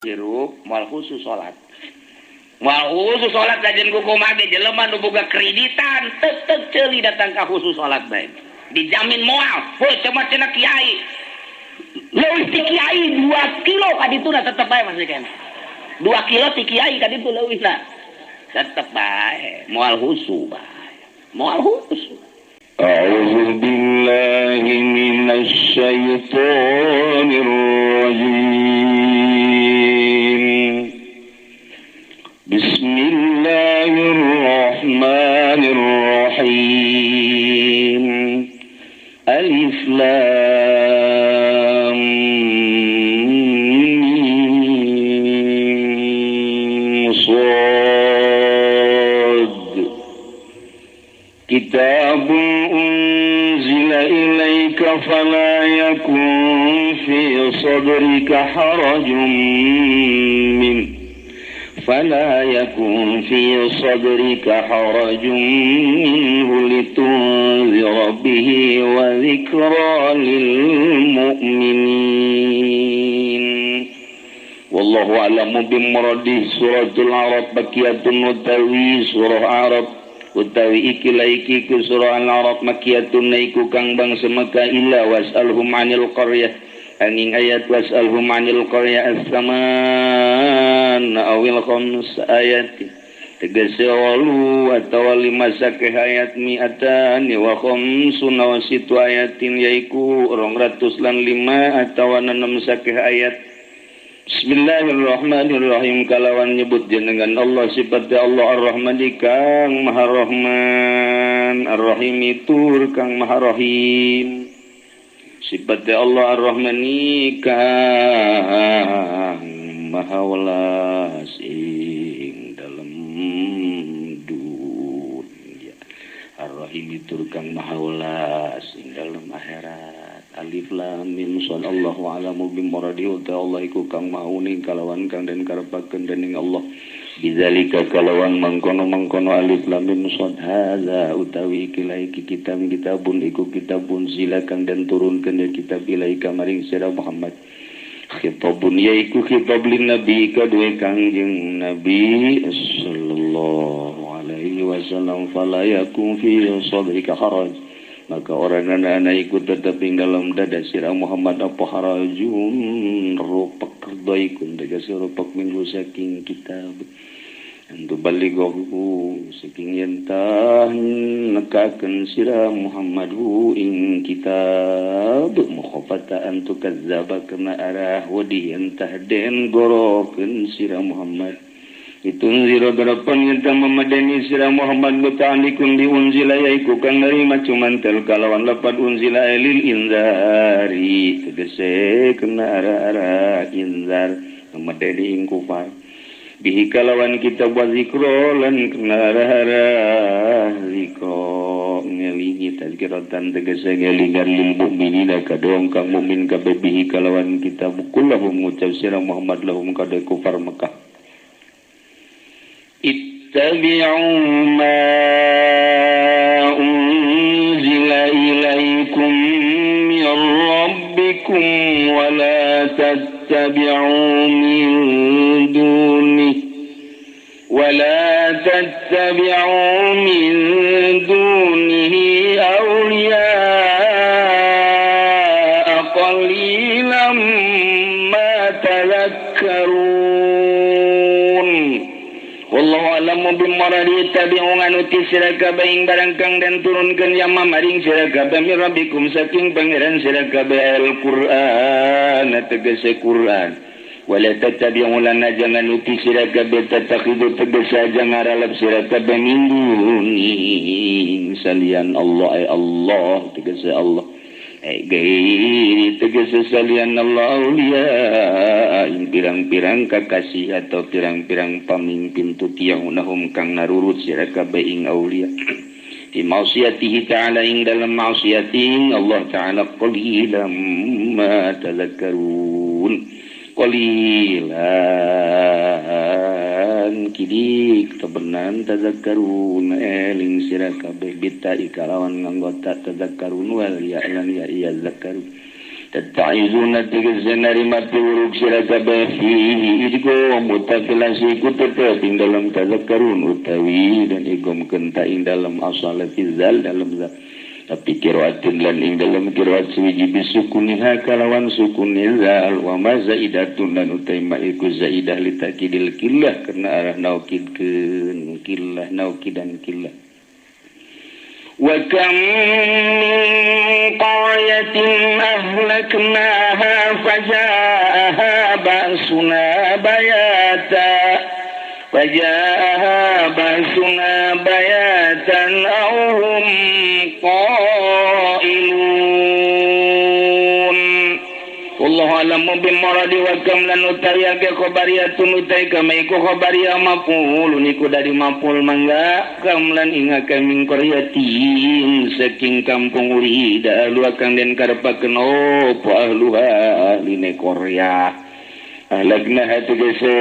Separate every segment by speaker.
Speaker 1: Hirup moal khusus salat. Moal khusus salat kajen ku kumaha ge jelema nu boga kreditan tek-tek ceuli datang ka khusus salat bae. Dijamin moal. Heuh cuma cenah kiai. Leuwih ti kiai 2 kilo ka dituna tetep bae masih keneh. 2 kilo ti kiai ka ditu leuwihna. Tetep bae moal khusus bae. Moal khusus.
Speaker 2: A'udzu billahi minasy syaithanir rajim. Bismillahirrahmanirrahim. Alif Lam Mim Shad. Kitabun unzila ilaika fala yakun fi sadrika harajun min فلا يكن في صدرك حرج منه لتنذر به وذكرى للمؤمنين. والله أعلم بمراده. سورة العرب مكية utawi surah Arab utawi iki laiki ku surah Al-Arab makiyatun iku kang bangsa Mekah illa was'alhum 'anil qaryah angin ayat was'alhum 'anil qaryah as-saman awil khams ayat tegese walu atawa lima sakeh ayat mi'atani wa khamsuna wa situ ayatin yaiku 205 atawa 6 sakeh ayat. Bismillahirrahmanirrahim. Kalawan nyebut jenengan Allah sifat Allah Ar-Rahman kang Maha Rahman Ar-Rahim tur kang Maha Rahim. Sifat Allah Ar-Rahmani kang Maha Welas ing dalem dunya, Ar-Rahim tur kang Maha Welas ing dalem akhirat. Alif Lam Mim Shad. Allahu a'lamu bimuradihi. Allah iku kang maha uning kalawan kang den karepakeun dening Allah. Bidzalika kalawan mangkono-mangkono alif lam mim shad hadza utawi iki laiki kitab kitabun iku kitabun zila kang den turunkeun ya kitab ilaika maring sira Muhammad. Khitabun yaiku khitab lin nabi kadue Kangjeng Nabi sallallahu alaihi wasallam. Fala yakun fi sadrika haraj, maka orang anak ikut tetap ing dalam dada sira Muhammad apa harajun rupak kerdaikun tegese rupak min saking kitab antu balighu saking yen tah nekakeun sira Muhammad hu ing kitab mukhafata antu kazzaba kana arah wadi yen tah den gorokeun sira Muhammad. Itunzira garapan yenta memadani sira Muhammad muta'alikun di unzila yaiku kang nerima cumantel kalawan lapad unzila lil inzari tegese kena ara-ara inzar memadani ing kufar bihi kalawan kitab wa zikra lan kena ara-ara zikra ngelingi tazkiratan tegese ngelingan lil mukminina kadong kang mukmin kabeh bihi kalawan kitab kullahum ngucap sira Muhammad lahum kadhe kufar Mekah. Ittabi'u ma unzila ilaikum min rabbikum wa la tattabi'u min dunihi wa la tattabi'u min dunihi awliya'a qalilan ma tadhakkarun. Wallahu a'lamu bimuradi. Tabi'u nganuti sira kabeh ing barang kang den turunkeun ya maring sira kabeh mir rabbikum saking pangeran sira kabeh Al-Qur'an tegese Qur'an. Wala tattabi'u lan jangan nuti sira kabeh tatakhidu tegese jangan ngaralap sira kabeh min duni salian Allah ay Allah tegese Allah gairi tegese salian Allah aulia ing pirang-pirang kakasih atau pirang-pirang pamimpin tutiyaunahum kang narurut sira kabeh ing aulia di maksiatihi ta'ala ing dalam maksiatin Allah ta'ala qalilan ma tadhakkarun qalilan kidik tebenan tadhakkarun eling sira kabeh bita ikalawan nganggo ta tadhakkarun wal ya lan ya iya zakarun Tattaizuna tegese narima piwuruk sira kabeh fihi idgham mutafilasi ku tetep ing dalam tazakkarun utawi dan igom kenta ing dalam asalati zal dalam zal tapi qiraatin lan ing dalam qiraat suwiji bisukuniha kalawan sukuni zal wa ma zaidatun lan utai ma iku zaidah litakidil killah karena arah naukidkeun killah naukidan killah. Wa kam min qaryatin ahlaknaha fajaaha ba'suna bayata fajaaha ba'suna bayatan aw hum qailun. Wallahu a'lamu bimuradi wa kam lan utawi ake khabariyatun utai kama iku khabariyah maf'ulun iku dari maf'ul mangga kam lan ingake min qaryatin saking kampung urida ahlu kang den karepakeun apa ahluha ahline qaryah ahlakna tegese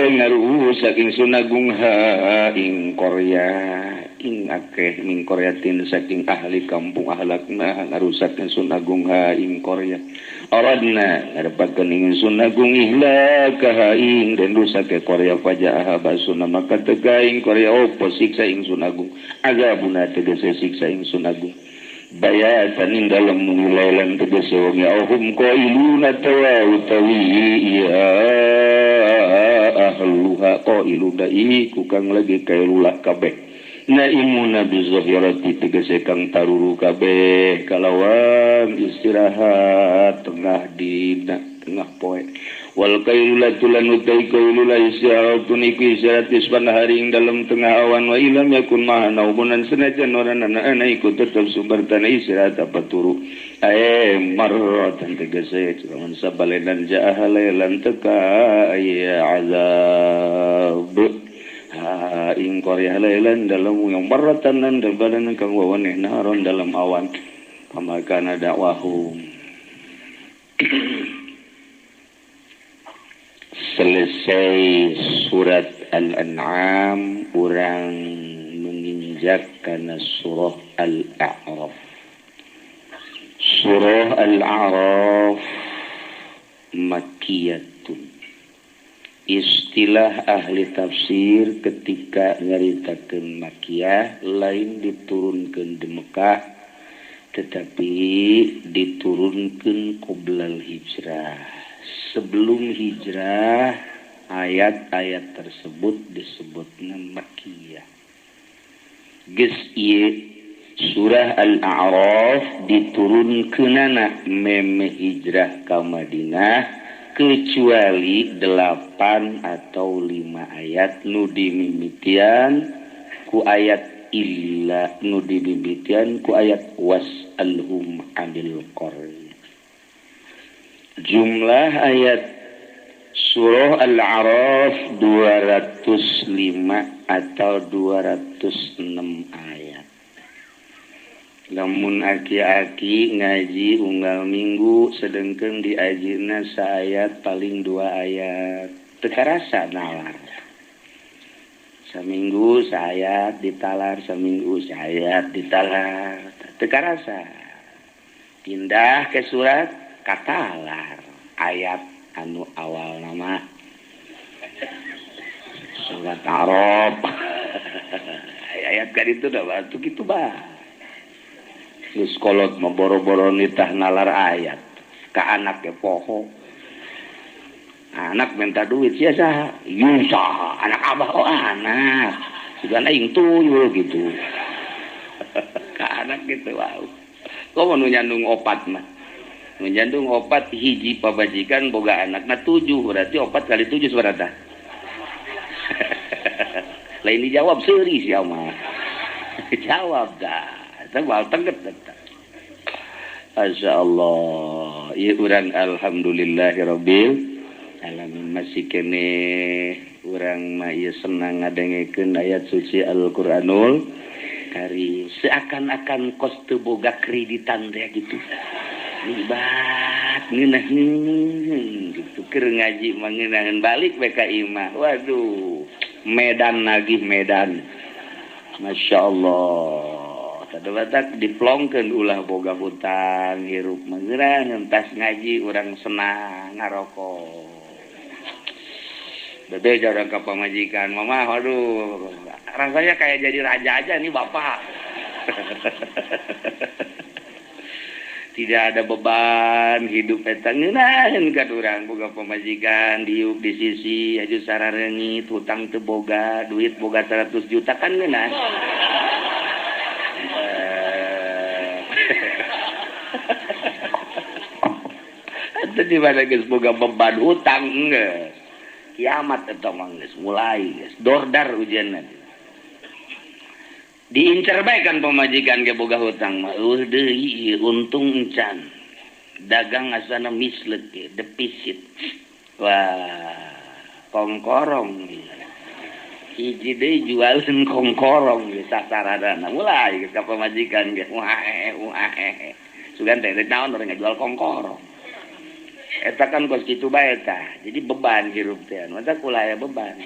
Speaker 2: ngarusak ingsun agung ha ing qaryah ing akeh min qaryatin saking ahli kampung ahlakna ngarusak ingsun agung ha ing qaryah aradna ngarepakeun ingsun agung ihlakaha ing den rusake qarya fajaha basuna maka teka ing qarya opo siksa ingsun agung azabuna tegese siksa ingsun agung bayatan ing dalem lailan tegese wong ahum qailuna tawa utawi ya ahluha qailuna iku kang lagi kailulah kabeh naimuna bizahirati tegese kang taruru kabeh kalawan istirahat tengah dina tengah poe wal qailulatu lan utai qailula istirahatun iku istirahat isban hari ing dalem tengah awan wa ilam yakun maha naubunan senajan ora ana iku tetep sumber tanah istirahat apa turu ae marratan tegese cuman sabalenan jaaha lailan teka ya azab ha ing qaryah lailan dalam yang marratan lan dabalan kang wawaneh naron dalam awan pamakana dakwahum. Selesai surat Al-An'am, urang menginjak kana surah Al-A'raf. Surah Al-A'raf makkiyatun. Istilah ahli tafsir ketika nyaritakeun makkiyah lain diturunkeun di Mekah tetapi diturunkeun qoblal hijrah. Sebelum hijrah ayat-ayat tersebut disebutna makkiyah. Geus ieu surah Al-A'raf diturunkeunana memeh hijrah ka Madinah kecuali 8 atau 5 ayat nu dimimitian ku ayat illa nu dimimitian ku ayat was'alhum 'anil qaryah. Jumlah ayat surah Al-A'raf 205 atau 206 ayat. Lamun aki-aki ngaji unggal minggu sedengkeun diajina saayat paling 2 ayat. Teu karasa nalar. Saminggu saayat ditalar, saminggu saayat ditalar. Teu karasa. Pindah ke surat katalar ayat anu awal nama surat Arab. Ayat kan itu dah batu gitu bah. Geus kolot mah boro-boro nitah nalar ayat ka anak ge poho. Anak minta duit sia saha? Ieu saha? Anak abah oh anak. Sugan aing tuyul gitu. Ka anak gitu wow. Komo nu nyandung opat mah. Nu nyandung opat hiji pabajikan boga anakna 7 berarti 4 kali 7 sabaraha? Lain dijawab seuri sia mah. Jawab dah. Tebal tengget eta. Masya Allah. Ieu urang alhamdulillahirabbil alamin masih keneh urang mah ieu senang ngadengekeun ayat suci Al-Qur'anul Karim. Seakan-akan kos teu boga kreditan teh gitu. Nibat ngeunaheun gitu keur ngaji mah ngeunaheun balik we ka imah. Waduh, medan nagih medan. Masya Allah.
Speaker 1: Eta batak diplongkeun ulah boga hutang hirup mah geurang entas ngaji urang senang ngarokok. Bebeja orang ke pamajikan, mama aduh rasanya kayak jadi raja aja nih bapak. Tidak ada beban hidup eta ngeunaheun ka urang boga pamajikan diuk di sisi aju sarareungit hutang teu boga duit boga 100 juta kan ngeunah. Atuh di mana geus boga beban hutang geus. Kiamat eta mah geus mulai geus dordar ujianna. Diincer bae kan pamajikan ge boga hutang mah eueuh deui untung encan. Dagang asana misleg ge defisit. Wah, kongkorong hiji deui jualeun kongkorong ge sasaradana. Mulai geus ka pamajikan ge wah wah. Sugan teh naon urang ngajual kongkorong. Eta kan kos kitu bae tah. Jadi beban hirup teh. Mata kula aya beban.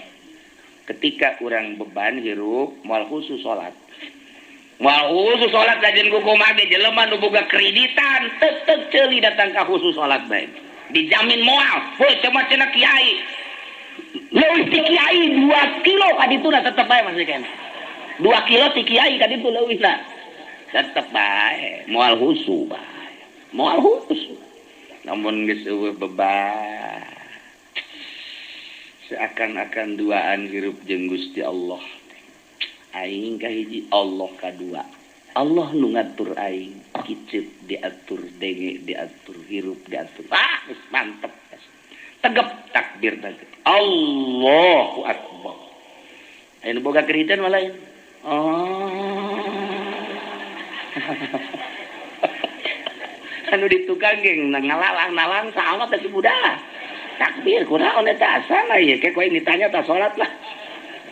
Speaker 1: Ketika urang beban hirup moal khusus salat. Moal khusus salat lajen ku kumaha ge jelema nu boga kreditan tek-tek ceuli datang ka khusus salat bae. Dijamin moal. Heuh cuma cenah kiai. Leuwih ti kiai 2 kilo ka dituna tetep bae masih keneh. 2 kilo ti kiai ka ditu leuwihna. Tetep bae moal khusus bae. Moal khusus. Namun geus eueuh beban seakan-akan duaan hirup jeung Gusti Allah. Aing kahiji Allah kadua. Allah nu ngatur aing, kiceup diatur, denge diatur, hirup diatur. Ah, geus mantep. Tegep takbir teh. Allahu akbar. Aya nu boga kreditan mah lain. Oh. Anu di tukang geng ngalalang nalang sama teh budak. Takbir kunaon eta asana ieu ke koe ditanya tah salat lah.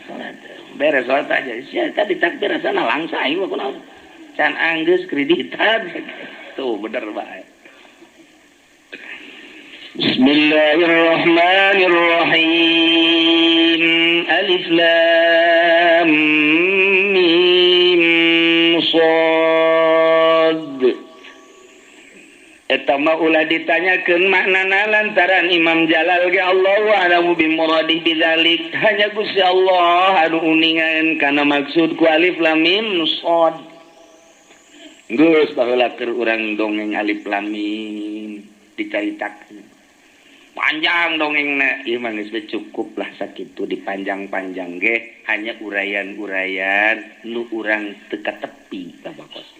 Speaker 1: Salat. Beres salat aja. Sia tadi takbir asana langsa aing mah kunaon. Can anggeus kreditan. Tuh bener bae. Bismillahirrahmanirrahim. Alif lam mim shad. Eta mah ulah ditanyakeun maknana lantaran Imam Jalal ge Allahu a'lamu bi muradih bidzalik. Hanya Gusti Allah anu uningan kana maksud ku alif lam mim shad. Geus baheula keur urang dongeng alif lam mim dicaritakeun. Panjang dongengna, ieu mah geus cukup lah sakitu dipanjang-panjang ge hanya uraian-uraian nu urang teu katepi ka bakos.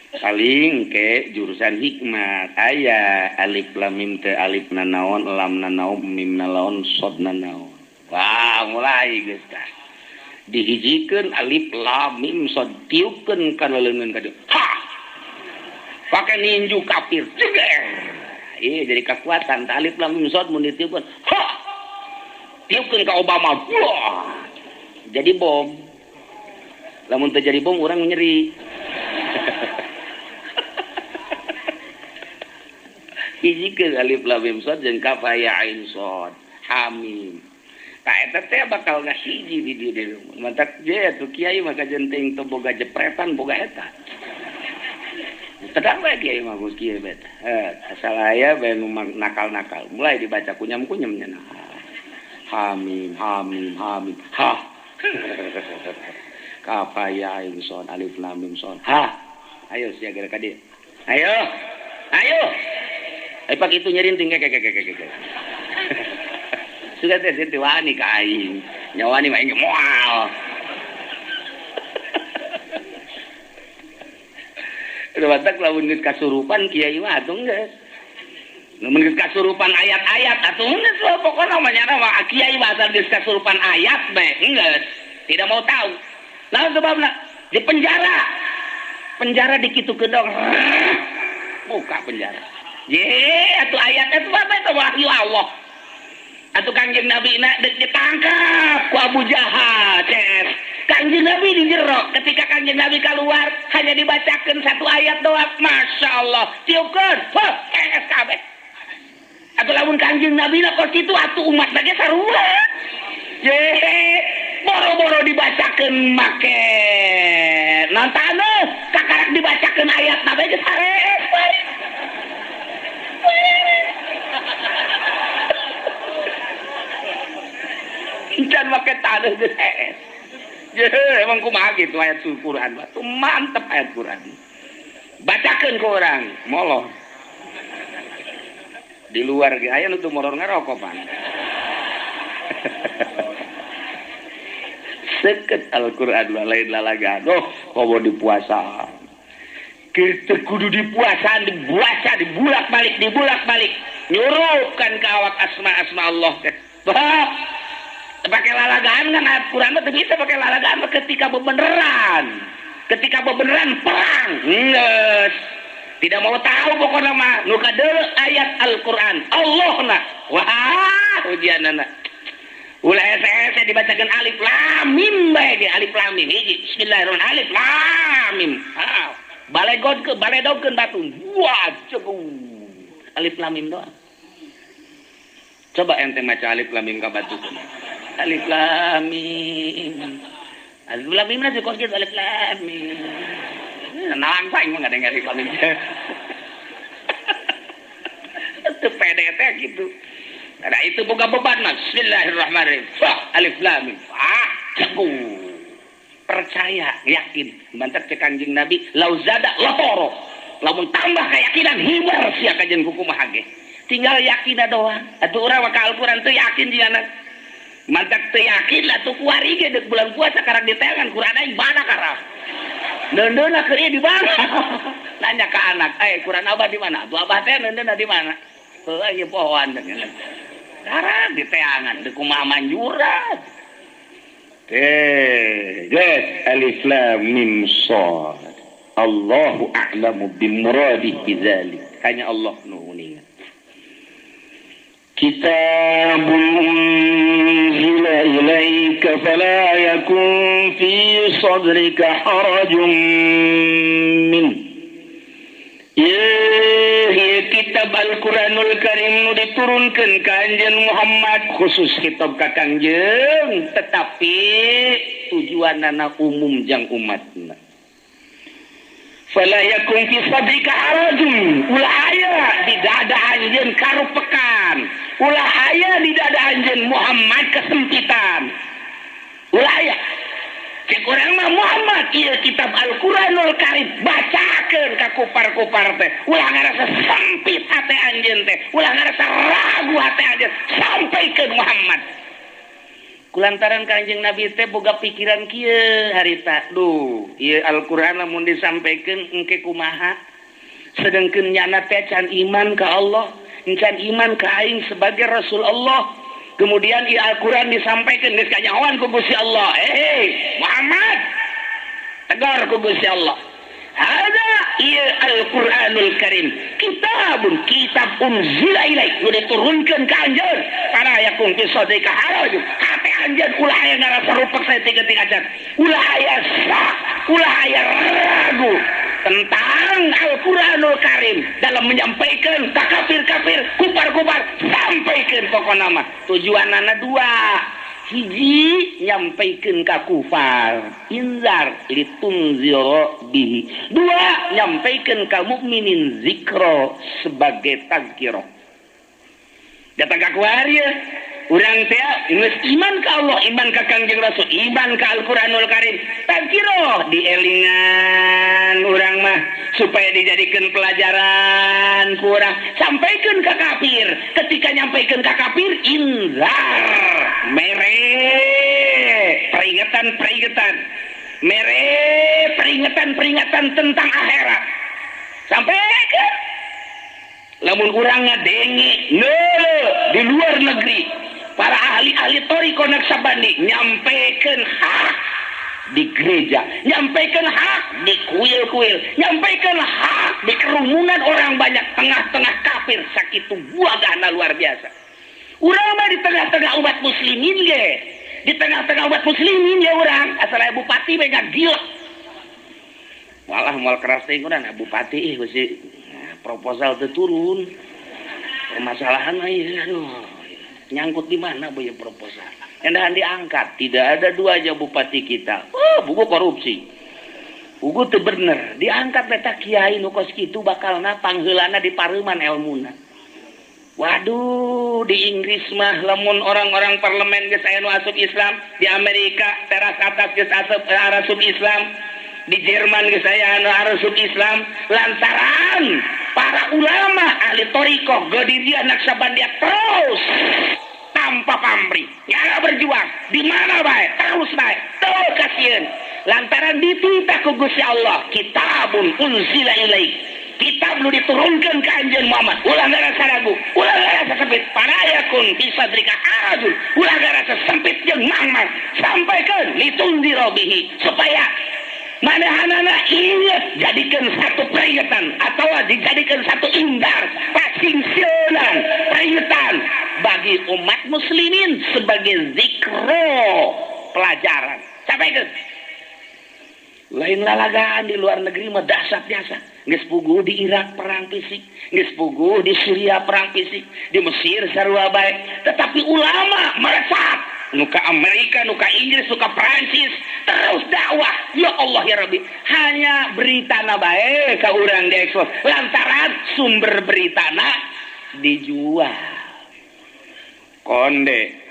Speaker 1: Paling ke jurusan hikmat aya alif lam mim teh alif na naon lam na naon mim na laon shad na naon. Wah, mulai geus tah. Dihijikeun alif lam mim shad tiupkeun kana leungeun ka dieu. Ha! Pake ninju kafir. Jeger. Ieu jadi kekuatan tah alif lam mim shad mun ditiupkeun. Ha! Tiupkeun ka Obama. Wah! Jadi bom. Lamun teu jadi bom urang nyeri. Hijikeun alif lam mim shad jeung kaf ya ain shad hamim. Tah eta teh bakal ngahiji di dieu. Mantak je atuh kiai mah kajenting teu boga jepretan boga eta. Tedang bae kiai mah geus kieu bae tah. Asal aya bae nu nakal-nakal. Mulai dibaca kunyam-kunyam nya. Hamim hamim hamim ha. Kaf ya ain shad alif lam mim shad ha. Ayo sia geura ka dieu. Ayo. Ayo. Pak itu nyerinting kek. Sudah teh teu wani ka aing. Nyawani mah aing moal. Udah batak lamun geus kasurupan kiai mah atuh geus. Lamun geus kasurupan ayat-ayat atuh geus pokona mah nyana mah kiai mah asal geus kasurupan ayat bae geus. Tidak mau tahu. Lamun sebabna di penjara. Penjara dikitukeun dong. Buka penjara. Ye, atuh ayat itu apa itu wahyu Allah. Atuh Kangjeng Nabi na ditangkap ku Abu Jahal, CS. Kangjeng Nabi di jero, ketika Kangjeng Nabi keluar hanya dibacakan satu ayat doang. Masya Allah, tiupkeun, heuh, SKB. Atuh lamun Kangjeng Nabi na kos kitu atuh umat lagi sarua. Ye, boro-boro dibacakeun make Hese non taneuh kakarak dibacakeun ayat na bae geus harees bae. Can make taneuh geus hees. Ye, emang kumaha gitu ayat Quran. Tuh mantep ayat Quran. Bacakeun ke orang, molor. Di luar ge aya nu teu molor ngarokok pan. Seket Al-Quran lain lalagan. Oh, komo dipuasa. Kita kudu dipuasaan, dibaca, dibulak-balik, dibulak-balik. Nyurupkan ke awak asma-asma Allah. Bah, pakai lalagaan kan ayat Quran mah bisa pakai lalagaan ketika bebeneran. Ketika bebeneran perang. Nges. Tidak mau tahu pokoknya mah nu kadeuleu ayat Al-Quran. Allah na. Wah, ujianana. Ulah ese dibacakan alif lam mim bae ge alif lam mim hiji bismillahirrahmanirrahim alif lam mim. Ah, balegod ke baledogkeun batu. Wah, cukup. Alif lam mim doang. Coba ente maca alif lam mim ka batu. Alif lam mim. Alif lam mim na kos kitu alif lam mim. Nalang saing mah ngadeng alif lam mim. Teu pede teh kitu. Nah itu boga beban mas. Bismillahirrahmanirrahim. Wah, alif lam mim. Ah, jago. Percaya, yakin. Mantap cek Kanjeng Nabi, lauzada latoro. Lamun tambah keyakinan hibar sia kajen kumaha ge. Tinggal yakin doang. Atuh urang mah ka Al-Qur'an teu yakin jigana. Mantap teu yakin lah tuh kuari ge deuk bulan puasa karang diteangan Qur'an aing mana karang. Neundeuna keur ieu di mana? Nanya ka anak, "Eh, Qur'an abah di mana?" Atuh abah teh neundeuna di mana? Heuh ieu pohoan. Sekarang di teangan, di kumaha manjuran. Yes, alif lam mim shad. Allahu a'lamu bimuradihi bidzalik. Hanya Allah nu uninga.
Speaker 2: Kitabun unzila ilaika fala yakun fi sadrika harajun min. Ye kitab Al-Qur'anul Karim nu diturunkeun ka Anjeun Muhammad khusus kitab ka Kangjeng tetapi tujuanana umum jang umatna. Fala yakun fi sadrika harajun, ulah aya di dada anjeun karupekan, ulah aya di dada anjeun Muhammad kesempitan. Ulah aya. Cek urang mah Muhammad ieu kitab Al-Qur'anul Karim bacakeun ka kupar-kupar teh ulah ngarasa sempit hate anjeun teh ulah ngarasa ragu hate anjeun sampaikeun Muhammad. Kulantaran Kanjeng Nabi teh boga pikiran kieu harita duh ieu Al-Qur'an lamun disampaikeun engke kumaha sedengkeun nyana teh can iman ka Allah can iman ka aing sebagai Rasul Allah. Kemudian Al-Quran disampaikan geus kanyahoan ku Gusti Allah. Eh, Muhammad, tegar ku Gusti Allah. Hada ieu Al-Qur'anul Karim. Kitabun kitab unzila ilaik nu diturunkeun ka anjeun. Para yakun fi sadrika harajun. Hate anjeun ulah aya ngarasa rupek saeutik-eutik acan. Ulah aya sak, ulah aya ragu tentang Al-Qur'anul Karim dalam menyampaikan ka kafir-kafir, kupar-kupar, sampaikan pokona mah. Tujuanana dua. Hiji nyampaikeun ka kufar, inzar litunzira bihi. Dua, nyampaikeun ka mukminin zikro sebagai tazkirah. Datang ka kuari ya. Urang teh geus iman ka Allah, iman ka Kangjeng Rasul, iman ka Al-Qur'anul Karim. Tazkirah dielingan urang mah supaya dijadikan pelajaran ku urang. Sampaikeun ka kafir. Ketika nyampaikeun ka kafir, inzar, mere peringatan-peringatan, mere peringatan-peringatan tentang akhirat. Sampaikeun. Lamun urang ngadenge di luar negeri para ahli-ahli thariqah Naqsyabandi nyampaikan hak di gereja, nyampaikan hak di kuil-kuil, nyampaikan hak di kerumunan orang banyak, tengah-tengah kafir sakitu buagana luar biasa. Urang mah di tengah-tengah umat muslimin ge, di tengah-tengah umat muslimin ya urang, asal aya bupati we gila. Walah moal keras teh urang bupati ih geus proposal teu turun. Permasalahan mah ieu aduh. Nyangkut di mana bu ya proposal? Endahan diangkat, tidak ada dua aja bupati kita. Oh, buku korupsi.
Speaker 1: Ugu teu bener diangkat eta kiai nu kos kitu bakalna pangheulana di pareuman elmuna. Waduh, di Inggris mah lamun orang-orang parlemen geus aya nu asup Islam, di Amerika teras atas geus asup asup Islam, di Jerman geus aya anu asup Islam lantaran para ulama ahli thariqah Qadiriyah Naqsyabandiyah terus tanpa pamrih, nyala berjuang di mana bae, terus bae, terus kasieun lantaran dititah ku Gusti Allah, kitabun unzila ilaik. Kitab nu diturunkan ke anjeun Muhammad, ulah ngarasa ragu, ulah ngarasa sempit, parayakun fi sadrika harajun, ulah ngarasa sempit jeung mangmang, sampaikeun litundira bihi supaya manehanana inget, jadikan satu peringatan atau dijadikan satu indar pasingsieunan peringatan bagi umat muslimin sebagai zikro pelajaran. Sampaikeun lain lalagaan di luar negeri mah dahsyat biasa. Geus puguh di Irak perang fisik, geus puguh di Syria perang fisik, di Mesir sarua bae. Tetapi ulama meresap nu ka Amerika, nu ka Inggris, nu ka Prancis, terus dakwah. Ya Allah ya Rabbi, hanya beritana bae ka urang diekspos lantaran sumber beritana dijual. Konde.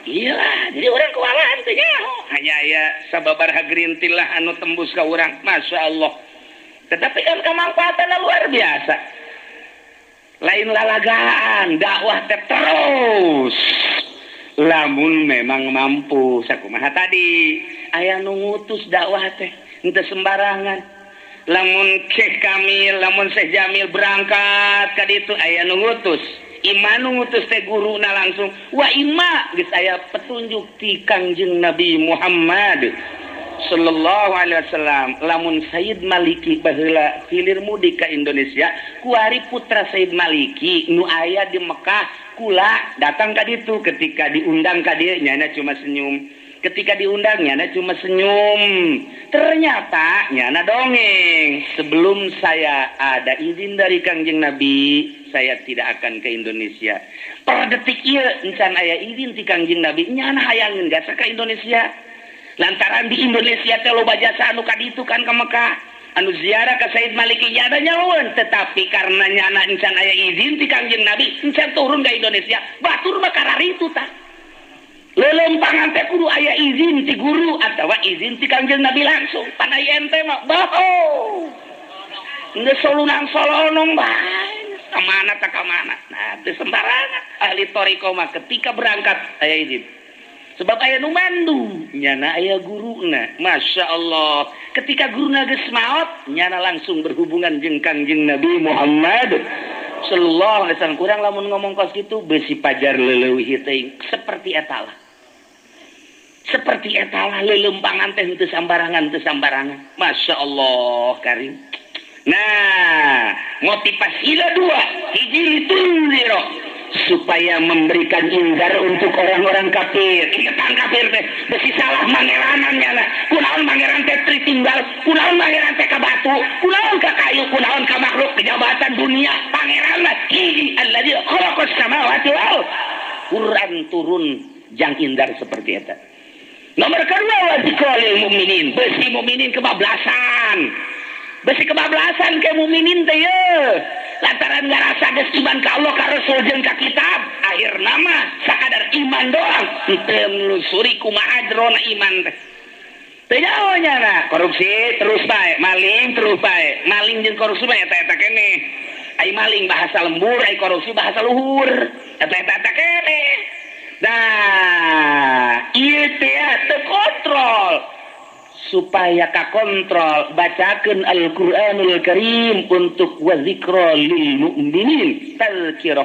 Speaker 1: Iya, jadi orang kewalahan teh nyaho. Hanya aya sababaraha gerintil lah anu tembus ka urang. Masya Allah. Tetapi kan kemanfaatannya luar biasa. Lain lalagaan, dakwah teh terus. Lamun memang mampu, sakumaha tadi aya nu ngutus dakwah teh henteu sembarangan. Lamun Syekh Kamil, lamun Syekh Jamil berangkat ka ditu aya nu ngutus. Ima nu ngutus teh guruna langsung. Wa ima geus aya petunjuk ti Kangjeng Nabi Muhammad sallallahu alaihi wasallam. Lamun Sayyid Maliki baheula hilir mudik ka Indonesia, kuari putra Sayyid Maliki nu aya di Mekah kula datang ka ditu. Ketika diundang ka dieu nyana cuma senyum. Ketika diundang nyana cuma senyum. Ternyata nyana dongeng, sebelum saya ada izin dari Kangjeng Nabi, saya tidak akan ke Indonesia. Per detik ieu encan aya izin ti Kangjeng Nabi, nyana hayangeun gasa ka Indonesia. Lantaran di Indonesia teh loba jasa anu ka ditu kan ka Mekah, anu ziarah ka Sayyid Maliki nyana nyahoeun, tetapi karena nyana encan aya izin ti Kangjeng Nabi, encan turun ka Indonesia. Batur mah kararitu tah. Lelempangan teh kudu aya izin ti guru atawa izin ti Kangjeng Nabi langsung. Pan aya ente mah baho. Geus solunang solonong bae. Ka mana tak ka mana. Nah, teu sembarangan ahli thariqah mah ketika berangkat aya izin. Sebab aya nu mandu, nyana aya guruna. Masya Allah. Ketika guruna geus maot, nyana langsung berhubungan jeung Kangjeng Nabi Muhammad sallallahu alaihi wasallam. Kurang lamun ngomong kos kitu besi pajar leuwih teuing. Seperti eta lah. Seperti eta lah lelempangan teh henteu sambarangan, teu sambarangan. Masya Allah karim. Nah, motivasilah dua. Hiji litundiro, supaya memberikan inzar untuk orang-orang kafir. Ingetan kafir teh besi salah mangeranan nyana. Kunaon mangeran teh tritinggal, kunaon mangeran teh ka batu, kunaon ka kayu, kunaon ka makhluk kejabatan dunia. Pangeran mah hiji allazi khalaqas samawati wal Quran turun jang inzar seperti eta. Nomor kedua wa zikrul mukminin, besi mukminin kebablasan. Besi kebablasan ke mukminin teh ye. Lantaran ngarasa geus iman ka Allah ka Rasul jeung ka kitab, akhir nama sakadar iman doang, henteu melusuri kumaha jerona iman teh. Teu nyaho nyana, korupsi terus bae, maling terus bae, maling jeung korupsi mah eta-eta keneh. Ai maling bahasa lembur, ai korupsi bahasa luhur, eta-eta keneh. Nah, ieu teh teu kontrol. Supaya kakontrol, bacakan Al-Quranul Karim untuk wazikra lil mu'minin, tazkirah,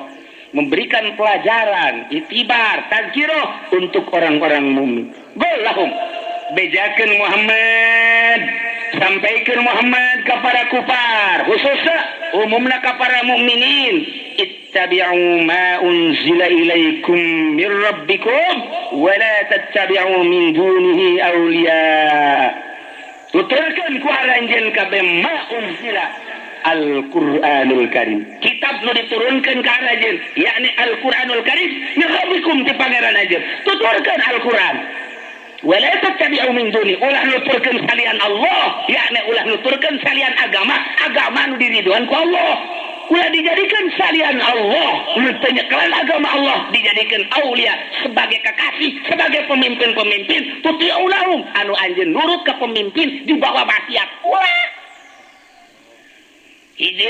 Speaker 1: memberikan pelajaran, itibar, tazkirah untuk orang-orang mukmin. Golahum, bejakan Muhammad, sampaikan Muhammad kepada kufar, khususnya umumnya kepada mukminin, ittabi'u ma unzila ilaikum mir rabbikum wa la tattabi'u min dunihi awliya. Tuturkeun ku aranjeun kabeh ma unzila Al-Qur'anul Karim. Kitab nu diturunkeun ka aranjeun yakni Al-Qur'anul Karim min rabbikum ti pangeran anjeun. Tuturkeun Al-Qur'an. Wala tattabi'u min duni ulah nuturkeun salian Allah, yakni ulah nuturkeun salian agama, agama nu diriduan ku Allah. Ulah dijadikan salian Allah, nu teu nyekelan agama Allah dijadikan aulia sebagai kekasih, sebagai pemimpin-pemimpin, tuti'ulahum anu anjeun nurut ka pemimpin di bawah maksiat. Ulah hiji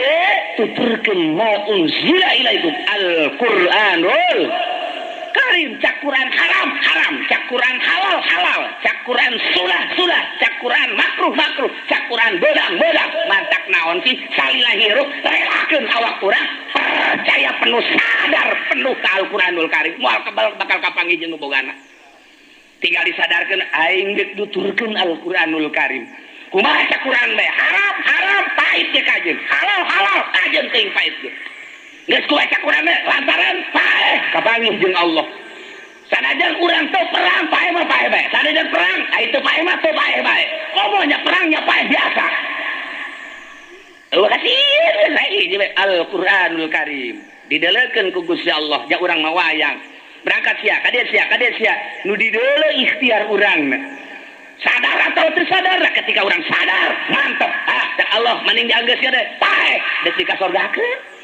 Speaker 1: tuturkeun ma unzila ilaikum al-Qur'anul Karim, cak Quran haram haram, cak Quran halal halal, cak Quran sunnah sunnah, cak Quran makruh makruh, cak Quran bedang bedang. Mantak naon sih salila hirup relakeun awak urang percaya penuh sadar penuh ka Al-Qur'anul Karim, moal kebal bakal kapanggih jeung nu bogana. Tinggal disadarkeun aing geus nuturkeun Al-Qur'anul Karim. Kumaha cak Quran bae haram haram pahit ge kajeun, halal halal kajeun teuing pahit ge. Geus ku baca Quran lantaran paeh kapanggih jeung Allah. Sanajan urang teu perang paeh mah paeh bae. Sanajan perang ai teu paeh mah teu paeh bae. Komo nya perang nya paeh biasa. Eueuh kasih hiji bae Al-Qur'anul Karim. Didelekeun ku Gusti Allah ja urang mah wayang. Berangkat sia ka dieu sia ka dieu sia nu dideuleu ikhtiar urangna. Sadar atau tersadar, ketika orang sadar mantep ah da Allah maning dianggeus sia deh paeh deuk dikasorgakeun.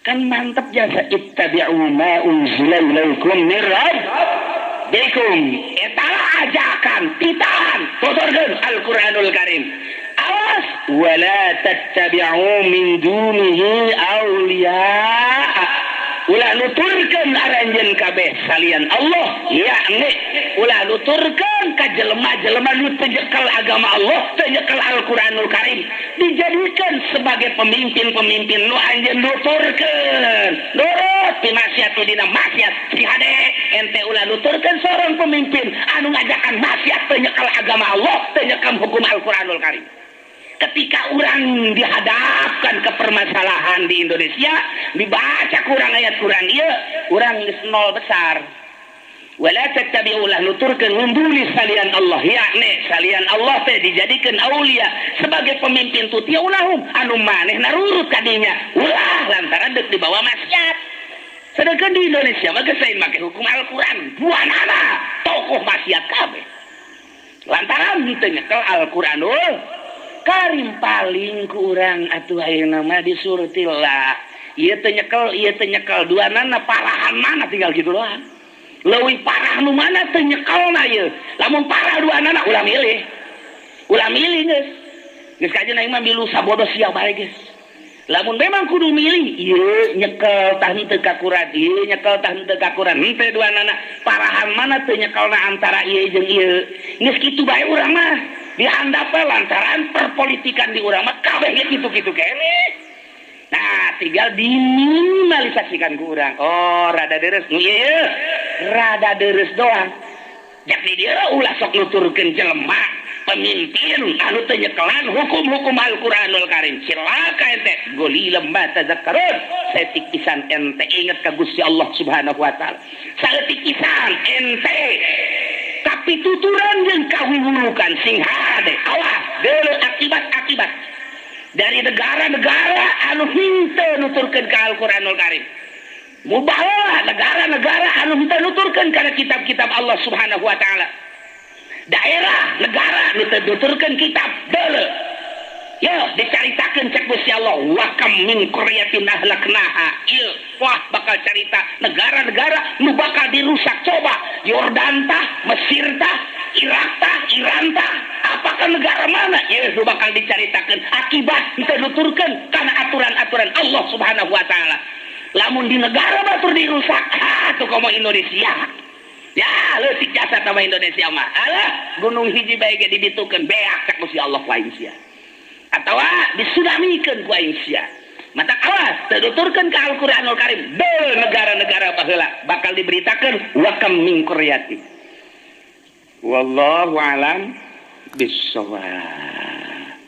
Speaker 1: Kan mantep jasa ittabi'u ma unzila ilaikum mir rabbikum. Etalah ajakan titahan tuturkeun Al-Qur'anul Karim. Awas wala tattabi'u min dunihi awliya. Ulah nuturkeun aranjeun kabeh salian Allah, yakni ulah nuturkeun ka jelema-jelema nu teu nyekel agama Allah, teu nyekel Al-Qur'anul Karim, dijadikan sebagai pemimpin-pemimpin nu anjeun nuturkeun. Nurut ti maksiat dina maksiat si hade ente ulah nuturkeun seorang pemimpin anu ngajakan maksiat teu nyekel agama Allah, teu nyekel hukum Al-Qur'anul Karim. Ketika orang dihadapkan ke permasalahan di Indonesia, dibaca kurang ayat kurang ieu, urang geus nol besar. Wala tattabi'u ulah nuturkeun min duni salian Allah, yakni salian Allah teh dijadikeun aulia sebagai pemimpin tuti'ulahum anu maneh narurut kadinya. Ulah lantaran deuk dibawa maksiat. Sedangkan di Indonesia mah geus lain make hukum Al-Qur'an, buanana tokoh maksiat kabeh. Lantaran teu nyekel Al-Qur'anul Karim paling kurang atuh ayeuna mah disurtillah. Ieu teu nyekel, ieu teu nyekel, duanana parahan mana tinggal kitu doang. Leuwih parah nu mana teu nyekelna ieu. Lamun parah duanana ulah milih. Ulah milih geus. Geus kajeun aing mah milu sabodo sia bae geus. Lamun memang kudu milih, ieu nyekel tah henteu ka Quran, ieu nyekel tah henteu ka Quran, henteu duanana parahan mana teu nyekelna antara ieu jeung ieu. Geus kitu bae urang mah. Dihandap lantaran perpolitikan di urang mah kabeh ge kitu-kitu keneh. Nah, tinggal diminimalisasikan ku urang. Oh, rada deres nu ieu, rada deres doang. Jadi dia ulah sok nuturkeun jelema pemimpin anu teu nyekelan hukum-hukum Al-Qur'anul Karim. Cilaka ente golilem ma tazakkarun. Saeutik pisan ente inget ka Gusti Allah Subhanahu wa taala. Saeutik pisan ente tapi tuturan jeung kawiwulukan sing hade. Awas deuleu akibat-akibat dari negara-negara anu henteu nuturkeun ka Al-Qur'anul Karim. Mubahala negara-negara anu henteu nuturkeun kana kitab-kitab Allah Subhanahu wa taala. Daerah negara nu teu nuturkeun kitab deuleu. Yo dicaritakeun cek Gusti Allah wa kam min qaryatin ahlaknaha. Ieu wah bakal carita negara-negara nu bakal dirusak coba Yordan tah, Mesir tah, Irak tah, Iran tah, apakah negara mana ieu nu bakal dicaritakeun akibat teu nuturkeun kana aturan-aturan Allah Subhanahu wa taala. Lamun di negara batur dirusak, ah tuh komo Indonesia. Ya, leutik jasa sama Indonesia mah. Alah, gunung hiji bae ge diditukeun beak cek Gusti Allah ku aing sia. Atawa disunamikeun ku aing sia. Mata awas teu nuturkeun ka Al-Qur'anul Karim. Deul negara-negara baheula bakal diberitakeun wa kam min qaryatin. Wallahu alam bissawab.